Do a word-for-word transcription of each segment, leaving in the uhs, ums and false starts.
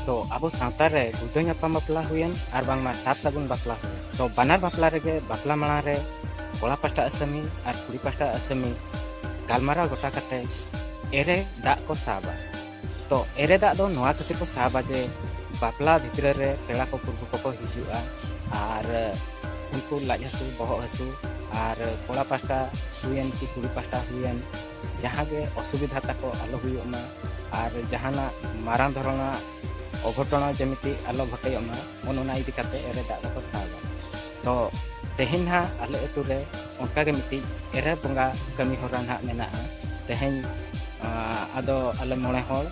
ᱛᱚ ᱟᱵᱚ ᱥᱟᱶᱛᱟ ᱨᱮ ᱜᱩᱲᱫᱟᱹᱣ ᱧᱟᱯᱟᱢ ᱵᱟᱯᱞᱟ ᱦᱩᱭᱮᱱ ᱟᱨ ᱵᱟᱝᱢᱟ ᱥᱟᱨ ᱥᱟᱹᱜᱩᱱ ᱵᱟᱯᱞᱟ ᱦᱩᱭᱮᱱ, ᱛᱚ ᱵᱟᱱᱟᱨ ᱵᱟᱯᱞᱟ ᱨᱮᱜᱮ ᱵᱟᱯᱞᱟ ᱢᱟᱲᱟᱝ ᱨᱮ ᱠᱚᱲᱟ ᱯᱟᱦᱴᱟ ᱟᱹᱥᱟᱹᱢᱤ ᱟᱨ ᱠᱩᱲᱤ ᱯᱟᱦᱴᱟ ᱟᱹᱥᱟᱹᱢᱤ ᱜᱟᱞᱢᱟᱨᱟᱣ ᱜᱚᱴᱟ ᱠᱟᱛᱮ ᱮᱨᱮ ᱫᱟᱜ ᱠᱚ ᱥᱟᱵᱟ᱾ ᱛᱚ ᱮᱨᱮ ᱫᱟᱜ ᱫᱚ ᱱᱚᱣᱟ ᱠᱷᱟᱹᱛᱤᱨ ᱠᱚ ᱥᱟᱵᱟ ᱡᱮ ᱵᱟᱯᱞᱟ ᱵᱷᱤᱛᱨᱤ ᱨᱮ ᱯᱮᱲᱟ ᱠᱚ ᱯᱩᱨᱵᱷᱩ ᱠᱚᱠᱚ ᱦᱤᱡᱩᱜᱼᱟ ᱟᱨ ᱩᱱᱠᱩ ᱞᱟᱡ ᱦᱟᱹᱥᱩ, ᱵᱚᱦᱚᱜ ᱦᱟᱹᱥᱩ ᱟᱨ ᱠᱚᱲᱟ ᱯᱟᱦᱴᱟ ᱦᱩᱭᱮᱱ ᱠᱤ ᱠᱩᱲᱤ ᱯᱟᱦᱴᱟ ᱦᱩᱭᱮᱱ, ᱡᱟᱦᱟᱸ ᱜᱮ ᱚᱥᱩᱵᱤᱫᱷᱟ ᱛᱟᱠᱚ ᱟᱞᱚ ᱦᱩᱭᱩᱜ ᱢᱟ ᱟᱨ ᱡᱟᱦᱟᱱᱟᱜ ᱢᱟᱨᱟᱝ ᱫᱷᱚᱨᱚᱱᱟᱜ ᱚᱜᱷᱚᱴᱚᱱ ᱡᱮᱢᱤᱛᱤ ᱟᱞᱚ ᱜᱷᱚᱴᱟᱣᱚᱜ ᱢᱟ, ᱚᱱ ᱚᱱᱟ ᱤᱫᱤ ᱠᱟᱛᱮ ᱮᱨᱮ ᱫᱟᱜ ᱫᱚᱠᱚ ᱥᱟᱵᱟ᱾ ᱛᱚ ᱛᱮᱦᱮᱧ ᱱᱟᱦᱟᱜ ᱟᱞᱮ ᱟᱹᱛᱩ ᱨᱮ ᱚᱱᱠᱟ ᱜᱮ ᱢᱤᱫᱴᱤᱡ ᱮᱨᱮ ᱵᱚᱸᱜᱟ ᱠᱟᱹᱢᱤ ᱦᱚᱨᱟ ᱱᱟᱦᱟᱜ ᱢᱮᱱᱟᱜᱼᱟ᱾ ᱛᱮᱦᱮᱧ ᱟᱸ, ᱟᱫᱚ ᱟᱞᱮ ᱢᱚᱬᱮ ᱦᱚᱲ,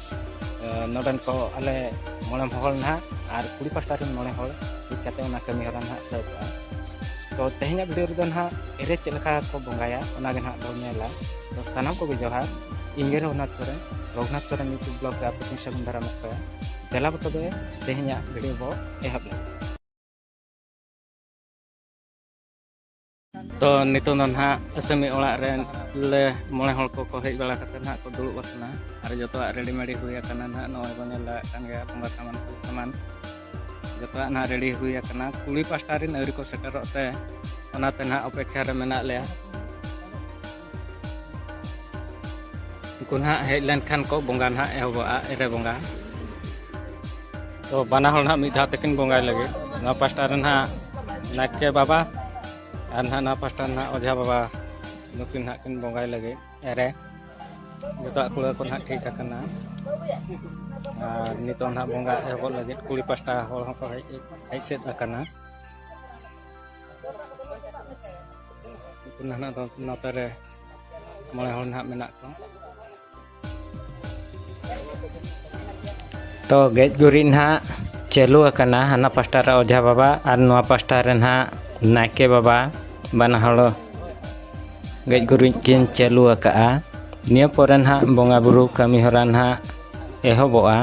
ᱟᱸ, ᱱᱚᱰᱮᱱ ᱠᱚ ᱟᱞᱮ ᱢᱚᱬᱮ ᱦᱚᱲ ᱱᱟᱦᱟᱜ ᱟᱨ ᱠᱩᱲᱤ ᱯᱟᱦᱴᱟ ᱨᱮᱱ ᱢᱚᱬᱮ ᱦᱚᱲ ᱢᱤᱫ ᱠᱟᱛᱮ ᱚᱱᱟ ᱠᱟᱹᱢᱤ ᱦᱚᱨᱟ ᱱᱟᱦᱟᱜ ᱥᱟᱹᱛᱚᱜᱼᱟ᱾ ᱛᱚ ᱛᱮᱦᱮᱧᱟᱜ ᱵᱷᱤᱰᱤᱭᱳ ᱨᱮᱫᱚ ᱱᱟᱦᱟᱜ ᱮᱨᱮ ᱪᱮᱫ ᱞᱮᱠᱟ ᱠᱚ ᱵᱚᱸᱜᱟᱭᱟ ᱚᱱᱟ ᱜᱮ ᱱᱟᱦᱟᱜ ᱵᱚᱱ ᱧᱮᱞᱟ᱾ ᱛᱚ ᱥᱟᱱᱟᱢ ᱠᱚᱜᱮ ᱡᱚᱦᱟᱨ, ᱤᱧ ᱜᱮ ᱨᱚᱜᱷᱩᱱᱟᱛᱷ ᱥᱚᱨᱮᱱ, ᱨᱚᱜᱷᱩᱱᱟᱛᱷ ᱥᱚᱨᱮᱱ YouTube ᱵᱞᱚᱜ ᱨᱮ ᱟᱯᱮ ᱠᱚᱧ ᱥᱟᱹᱜᱩᱱ ᱫᱟᱨᱟᱢᱮᱫ ᱯᱮᱭᱟ᱾ ᱫᱮᱞᱟ ᱵᱚ ᱛᱚᱵᱮ ᱛᱮᱦᱮᱧᱟᱜ ᱵᱷᱤᱰᱤᱭᱳ ᱵᱚ ᱮᱦᱚᱵ ᱞᱮᱜᱮ᱾ ᱛᱚ ᱱᱤᱛᱚᱝ ᱫᱚ ᱱᱟᱦᱟᱜ ᱟᱹᱥᱟᱹᱢᱤ ᱚᱲᱟᱜ ᱨᱮ ᱞᱮ ᱢᱚᱬᱮ ᱦᱚᱲ ᱠᱚᱠᱚ ᱦᱮᱡ ᱵᱟᱲᱟ ᱠᱟᱛᱮ ᱱᱟᱦᱟᱜ ᱠᱚ ᱫᱩᱲᱩᱵ ᱟᱠᱟᱱᱟ ᱟᱨ ᱡᱚᱛᱚᱣᱟᱜ ᱨᱮᱰᱤᱢᱮᱰᱤ ᱦᱩᱭ ᱟᱠᱟᱱᱟ ᱱᱟᱦᱟᱜ᱾ ᱱᱚᱜᱼᱚᱭ ᱵᱚᱱ ᱧᱮᱞ ᱫᱟᱲᱮᱭᱟᱜ ᱠᱟᱱ ᱜᱮᱭᱟ ᱵᱚᱸᱜᱟ ᱥᱟᱢᱟᱱ ᱠᱚ ᱥᱟᱢᱟᱱ ᱡᱚᱛᱚᱣᱟᱜ ᱱᱟᱦᱟᱜ ᱨᱮᱰᱤ ᱦᱩᱭ ᱟᱠᱟᱱᱟ᱾ ᱠᱩᱲᱤ ᱯᱟᱦᱴᱟ ᱨᱮᱱ ᱟᱹᱣᱨᱤ ᱠᱚ ᱥᱮᱴᱮᱨᱚᱜ ᱛᱮ ᱚᱱᱟᱛᱮ ᱱᱟᱦᱟᱜ ᱚᱯᱮᱠᱷᱟ ᱨᱮ ᱢᱮᱱᱟᱜ ᱞᱮᱭᱟ᱾ ᱩᱱᱠᱩ ᱱᱟᱦᱟᱜ ᱦᱮᱡ ᱞᱮᱱᱠᱷᱟᱱ ᱠᱚ ᱵᱚᱸᱜᱟ ᱱᱟᱦᱟᱜ ᱮᱦᱚᱵᱚᱜᱼᱟ, ᱮᱨᱮ ᱵᱚᱸᱜᱟ᱾ ᱛᱚ ᱵᱟᱱᱟ ᱦᱚᱲ ᱱᱟᱦᱟᱜ ᱢᱤᱫ ᱫᱷᱟᱣ ᱛᱮᱠᱤᱱ ᱵᱚᱸᱜᱟᱭ ᱞᱟᱹᱜᱤᱫ, ᱱᱚᱣᱟ ᱯᱟᱦᱴᱟ ᱨᱮ ᱱᱟᱦᱟᱜ ᱱᱟᱭᱠᱮ ᱵᱟᱵᱟ ᱟᱨ ᱱᱟᱦᱟᱜ ᱱᱚᱣᱟ ᱯᱟᱦᱴᱟ ᱨᱮ ᱱᱟᱦᱟᱜ ᱚᱡᱷᱟ ᱵᱟᱵᱟ, ᱱᱩᱠᱤᱱ ᱱᱟᱦᱟᱜ ᱠᱤᱱ ᱵᱚᱸᱜᱟᱭ ᱞᱟᱹᱜᱤᱫ ᱮᱨᱮ᱾ ᱡᱚᱛᱚᱣᱟᱜ ᱠᱩᱲᱟᱹ ᱠᱚ ᱱᱟᱦᱟᱜ ᱴᱷᱤᱠ ᱟᱠᱟᱱᱟ ᱟᱨ ᱱᱤᱛᱚᱜ ᱱᱟᱦᱟᱜ ᱵᱚᱸᱜᱟ ᱮᱦᱚᱵᱚᱜ ᱞᱟᱹᱜᱤᱫ ᱠᱩᱲᱤ ᱯᱟᱦᱴᱟ ᱦᱚᱲ ᱦᱚᱸᱠᱚ ᱦᱮᱡ, ᱦᱮᱡ ᱥᱟᱹᱛ ᱟᱠᱟᱱᱟ᱾ ᱱᱟᱦᱟᱜ ᱫᱚ ᱱᱚᱛᱮ ᱨᱮ ᱢᱚᱬᱮ ᱦᱚᱲ ᱱᱟᱦᱟᱜ ᱢᱮᱱᱟᱜ ᱠᱚᱣᱟ᱾ ᱛᱚ ᱜᱮᱡ ᱜᱩᱨᱤᱡ ᱱᱟᱦᱟᱜ ᱪᱟᱹᱞᱩ ᱟᱠᱟᱱᱟ, ᱦᱟᱱᱟ ᱯᱟᱥᱴᱟ ᱨᱮ ᱚᱡᱷᱟ ᱵᱟᱵᱟ ᱟᱨ ᱱᱚᱣᱟ ᱯᱟᱥᱴᱟ ᱨᱮ ᱱᱟᱦᱟᱜ ᱱᱟᱭᱠᱮ ᱵᱟᱵᱟ, ᱵᱟᱱᱟ ᱦᱚᱲ ᱜᱮᱡ ᱜᱩᱨᱤᱡ ᱠᱤᱱ ᱪᱟᱹᱞᱩ ᱟᱠᱟᱜᱼᱟ᱾ ᱱᱤᱭᱟᱹ ᱯᱚᱨᱮ ᱱᱟᱦᱟᱜ ᱵᱚᱸᱜᱟ ᱵᱩᱨᱩ ᱠᱟᱹᱢᱤ ᱦᱚᱨᱟ ᱱᱟᱦᱟᱜ ᱮᱦᱚᱵᱚᱜᱼᱟ᱾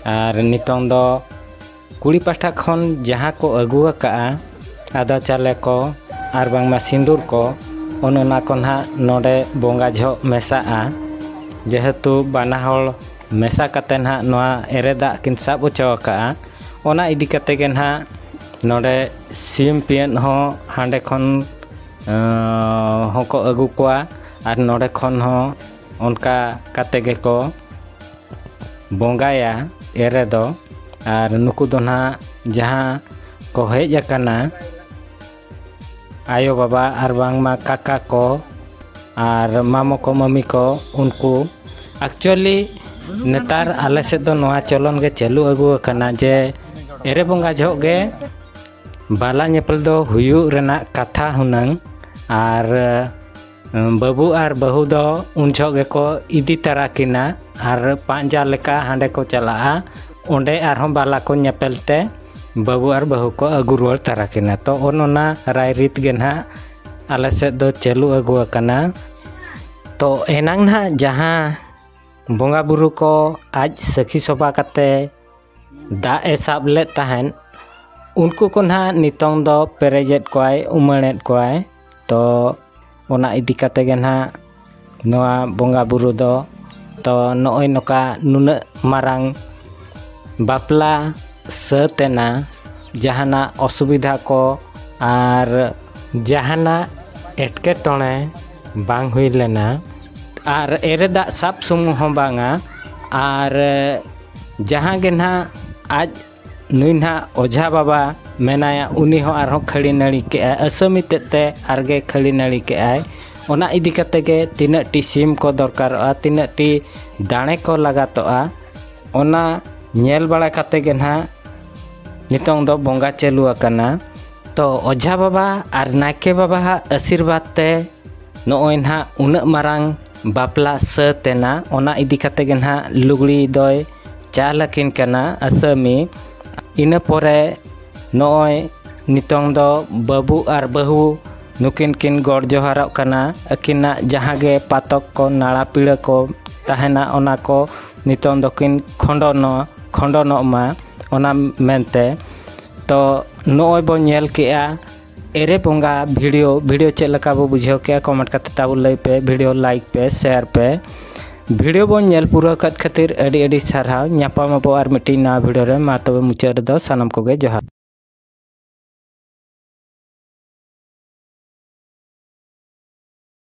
ᱟᱨ ᱱᱤᱛᱚᱝ ᱫᱚ ᱠᱩᱲᱤ ᱯᱟᱦᱴᱟ ᱠᱷᱚᱱ ᱡᱟᱦᱟᱸ ᱠᱚ ᱟᱹᱜᱩ ᱟᱠᱟᱜᱼᱟ, ᱟᱫᱟ ᱪᱟᱣᱞᱮ ᱠᱚ ᱟᱨ ᱵᱟᱝᱢᱟ ᱥᱤᱸᱫᱩᱨ ᱠᱚ, ᱚᱱ ᱚᱱᱟ ᱠᱚ ᱱᱟᱦᱟᱜ ᱱᱚᱰᱮ ᱵᱚᱸᱜᱟ ᱡᱚᱦᱚᱜ ᱢᱮᱥᱟᱜᱼᱟ᱾ ᱡᱮᱦᱮᱛᱩ ᱵᱟᱱᱟ ᱦᱚᱲ ᱢᱮᱥᱟ ᱠᱟᱛᱮ ᱱᱟᱦᱟᱜ ᱱᱚᱣᱟ ᱮᱨᱮ ᱫᱟᱜ ᱠᱤᱱ ᱥᱟᱵ ᱦᱚᱪᱚ ᱟᱠᱟᱫᱼᱟ᱾ ᱚᱱᱟ ᱤᱫᱤ ᱠᱟᱛᱮ ᱜᱮ ᱱᱟᱦᱟᱜ ᱱᱚᱰᱮ ᱥᱤᱢ ᱯᱤᱭᱟᱹᱱ ᱦᱚᱸ ᱦᱟᱸᱰᱮ ᱠᱷᱚᱱ, ᱟᱸ, ᱦᱚᱸᱠᱚ ᱟᱹᱜᱩ ᱠᱚᱣᱟ ᱟᱨ ᱱᱚᱰᱮ ᱠᱷᱚᱱ ᱦᱚᱸ ᱚᱱᱠᱟ ᱠᱟᱛᱮ ᱜᱮᱠᱚ ᱵᱚᱸᱜᱟᱭᱟ ᱮᱨᱮ ᱫᱚ᱾ ᱟᱨ ᱱᱩᱠᱩ ᱫᱚ ᱱᱟᱦᱟᱜ ᱡᱟᱦᱟᱸ ᱠᱚ ᱦᱮᱡ ᱟᱠᱟᱱᱟ, ᱟᱭᱳ ᱵᱟᱵᱟ ᱟᱨ ᱵᱟᱝᱢᱟ ᱠᱟᱠᱟ ᱠᱚ ᱟᱨ ᱢᱟᱢᱚ ᱠᱚ ᱢᱟᱹᱢᱤ ᱠᱚ, ᱩᱱᱠᱩ actually ᱱᱮᱛᱟᱨ ᱟᱞᱮ ᱥᱮᱫ ᱫᱚ ᱱᱚᱣᱟ ᱪᱚᱞᱚᱱ ᱜᱮ ᱪᱟᱹᱞᱩ ᱟᱹᱜᱩ ᱟᱠᱟᱱᱟ ᱡᱮ ᱮᱨᱮ ᱵᱚᱸᱜᱟ ᱡᱚᱦᱚᱜ ᱜᱮ ᱵᱟᱞᱟ ᱧᱮᱯᱮᱞ ᱫᱚ ᱦᱩᱭᱩᱜ ᱨᱮᱱᱟᱜ ᱠᱟᱛᱷᱟ ᱦᱩᱱᱟᱹᱝ᱾ ᱟᱨ ᱵᱟᱹᱵᱩ ᱟᱨ ᱵᱟᱹᱦᱩ ᱫᱚ ᱩᱱ ᱡᱚᱦᱚᱜ ᱜᱮᱠᱚ ᱤᱫᱤ ᱛᱟᱨᱟ ᱠᱤᱱᱟ ᱟᱨ ᱯᱟᱸᱡᱟ ᱞᱮᱠᱟ ᱦᱟᱸᱰᱮ ᱠᱚ ᱪᱟᱞᱟᱜᱼᱟ᱾ ᱚᱸᱰᱮ ᱟᱨᱦᱚᱸ ᱵᱟᱞᱟ ᱠᱚ ᱧᱮᱯᱮᱞ ᱛᱮ ᱵᱟᱹᱵᱩ ᱟᱨ ᱵᱟᱹᱦᱩ ᱠᱚ ᱟᱹᱜᱩ ᱨᱩᱣᱟᱹᱲ ᱛᱟᱨᱟ ᱠᱤᱱᱟ᱾ ᱛᱚ, ᱚᱱ ᱚᱱᱟ ᱨᱟᱭᱨᱤᱛ ᱜᱮ ᱱᱟᱦᱟᱜ ᱟᱞᱮ ᱥᱮᱫ ᱫᱚ ᱪᱟᱹᱞᱩ ᱟᱹᱜᱩ ᱟᱠᱟᱱᱟ᱾ ᱛᱚ, ᱮᱱᱟᱝ ᱱᱟᱦᱟᱜ ᱡᱟᱦᱟᱸ ᱵᱚᱸᱜᱟ ᱵᱩᱨᱩ ᱠᱚ ᱟᱡ ᱥᱟᱹᱠᱷᱤ ᱥᱚᱵᱷᱟ ᱠᱟᱛᱮ ᱫᱟᱜ ᱮ ᱥᱟᱵ ᱞᱮᱫ ᱛᱟᱦᱮᱸᱫ, ᱩᱱᱠᱩ ᱠᱚ ᱱᱟᱦᱟᱜ ᱱᱤᱛᱚᱝ ᱫᱚ ᱯᱮᱨᱮᱡᱮᱫ ᱠᱚᱣᱟᱭ, ᱩᱢᱟᱹᱲᱮᱫ ᱠᱚᱣᱟᱭ᱾ ᱛᱚ, ᱚᱱᱟ ᱤᱫᱤ ᱠᱟᱛᱮ ᱜᱮ ᱱᱟᱦᱟᱜ ᱱᱚᱣᱟ ᱵᱚᱸᱜᱟ ᱵᱩᱨᱩ ᱫᱚ, ᱛᱚ, ᱱᱚᱜᱼᱚᱭ ᱱᱚᱝᱠᱟ ᱱᱩᱱᱟᱹᱜ ᱢᱟᱨᱟᱝ ᱵᱟᱯᱞᱟ ᱥᱟᱹᱛ ᱮᱱᱟ, ᱡᱟᱦᱟᱱᱟᱜ ᱚᱥᱩᱵᱤᱫᱷᱟ ᱠᱚ ᱟᱨ ᱡᱟᱦᱟᱱᱟᱜ ᱮᱴᱠᱮᱴᱚᱬᱮ ᱵᱟᱝ ᱦᱩᱭ ᱞᱮᱱᱟ᱾ ᱟᱨ ᱮᱨᱮ ᱫᱟᱜ ᱥᱟᱵ ᱥᱩᱢᱩᱝ ᱦᱚᱸ ᱵᱟᱝᱟ, ᱟᱨ ᱡᱟᱦᱟᱸ ᱜᱮ ᱱᱟᱦᱟᱜ ᱟᱡ ᱱᱩᱭ ᱱᱟᱦᱟᱜ ᱚᱡᱷᱟ ᱵᱟᱵᱟ ᱢᱮᱱᱟᱭᱟ, ᱩᱱᱤ ᱦᱚᱸ ᱟᱨᱦᱚᱸ ᱠᱷᱟᱹᱲᱤ ᱱᱟᱹᱲᱤ ᱠᱮᱜᱼᱟᱭ, ᱟᱹᱥᱟᱹᱢᱤ ᱛᱮᱫ ᱛᱮ ᱟᱨᱜᱮ ᱠᱷᱟᱹᱲᱤ ᱱᱟᱹᱲᱤ ᱠᱮᱜᱼᱟᱭ᱾ ᱚᱱᱟ ᱤᱫᱤ ᱠᱟᱛᱮ ᱜᱮ ᱛᱤᱱᱟᱹᱜ ᱴᱤ ᱥᱤᱢ ᱠᱚ ᱫᱚᱨᱠᱟᱨᱚᱜᱼᱟ, ᱛᱤᱱᱟᱹᱜ ᱴᱤ ᱫᱟᱲᱮ ᱠᱚ ᱞᱟᱜᱟᱛᱚᱜᱼᱟ, ᱚᱱᱟ ᱧᱮᱞ ᱵᱟᱲᱟ ᱠᱟᱛᱮ ᱜᱮ ᱱᱟᱦᱟᱜ ᱱᱤᱛᱚᱝ ᱫᱚ ᱵᱚᱸᱜᱟ ᱪᱟᱹᱞᱩ ᱟᱠᱟᱱᱟ᱾ ᱛᱚ, ᱚᱡᱷᱟ ᱵᱟᱵᱟ ᱟᱨ ᱱᱟᱭᱠᱮ ᱵᱟᱵᱟᱣᱟᱜ ᱟᱥᱤᱨᱵᱟᱫᱽ ᱛᱮ ᱱᱚᱜᱼᱚᱭ ᱱᱟᱦᱟᱜ ᱩᱱᱟᱹᱜ ᱢᱟᱨᱟᱝ ᱵᱟᱯᱞᱟ ᱥᱟᱹᱛ ᱮᱱᱟ᱾ ᱚᱱᱟ ᱤᱫᱤ ᱠᱟᱛᱮ ᱜᱮ ᱱᱟᱦᱟᱜ ᱞᱩᱜᱽᱲᱤ ᱫᱚᱭ ᱪᱟᱞ ᱟᱹᱠᱤᱱ ᱠᱟᱱᱟ ᱟᱹᱥᱟᱹᱢᱤ᱾ ᱤᱱᱟᱹ ᱯᱚᱨᱮ ᱱᱚᱜᱼᱚᱭ ᱱᱤᱛᱚᱝ ᱫᱚ ᱵᱟᱹᱵᱩ ᱟᱨ ᱵᱟᱹᱦᱩ ᱱᱩᱠᱤᱱ ᱠᱤᱱ ᱜᱚᱰ ᱡᱚᱦᱟᱨᱚᱜ ᱠᱟᱱᱟ᱾ ᱟᱹᱠᱤᱱᱟᱜ ᱡᱟᱦᱟᱸ ᱜᱮ ᱯᱟᱛᱚᱠ ᱠᱚ, ᱱᱟᱲᱟ ᱯᱤᱲᱟᱹ ᱠᱚ ᱛᱟᱦᱮᱱᱟ, ᱚᱱᱟ ᱠᱚ ᱱᱤᱛᱚᱝ ᱫᱚᱠᱤᱱ ᱠᱷᱚᱸᱰᱚᱱᱚ-, ᱠᱷᱚᱸᱰᱚᱱᱚᱜ ᱢᱟ, ᱚᱱᱟ ᱢᱮᱱᱛᱮ᱾ ᱛᱚ, ᱱᱚᱜᱼᱚᱭ ᱵᱚᱱ ᱧᱮᱞ ᱠᱮᱜᱼᱟ ᱮᱨᱮ ᱵᱚᱸᱜᱟ ᱵᱷᱤᱰᱤᱭᱳ᱾ ᱵᱷᱤᱰᱤᱭᱳ ᱪᱮᱫ ᱞᱮᱠᱟ ᱵᱚ ᱵᱩᱡᱷᱟᱹᱣ ᱠᱮᱜᱼᱟ, ᱠᱚᱢᱮᱱᱴ ᱠᱟᱛᱮ ᱛᱟᱵᱚ ᱞᱟᱹᱭ ᱯᱮ, ᱵᱷᱤᱰᱤᱭᱳ ᱞᱟᱭᱤᱠ ᱯᱮ, ᱥᱮᱭᱟᱨ ᱯᱮ᱾ ᱵᱷᱤᱰᱤᱭᱳ ᱵᱚᱱ ᱧᱮᱞ ᱯᱩᱨᱟᱹᱣ ᱟᱠᱟᱫ ᱠᱷᱟᱹᱛᱤᱨ ᱟᱹᱰᱤ ᱟᱹᱰᱤ ᱥᱟᱨᱦᱟᱣ᱾ ᱧᱟᱯᱟᱢ ᱟᱵᱚ ᱟᱨ ᱢᱤᱫᱴᱤᱡ ᱱᱟᱣᱟ ᱵᱷᱤᱰᱤᱭᱳ ᱨᱮ᱾ ᱢᱟ ᱛᱚᱵᱮ ᱢᱩᱪᱟᱹᱫ ᱨᱮᱫᱚ ᱥᱟᱱᱟᱢ ᱠᱚᱜᱮ ᱡᱚᱦᱟᱨ᱾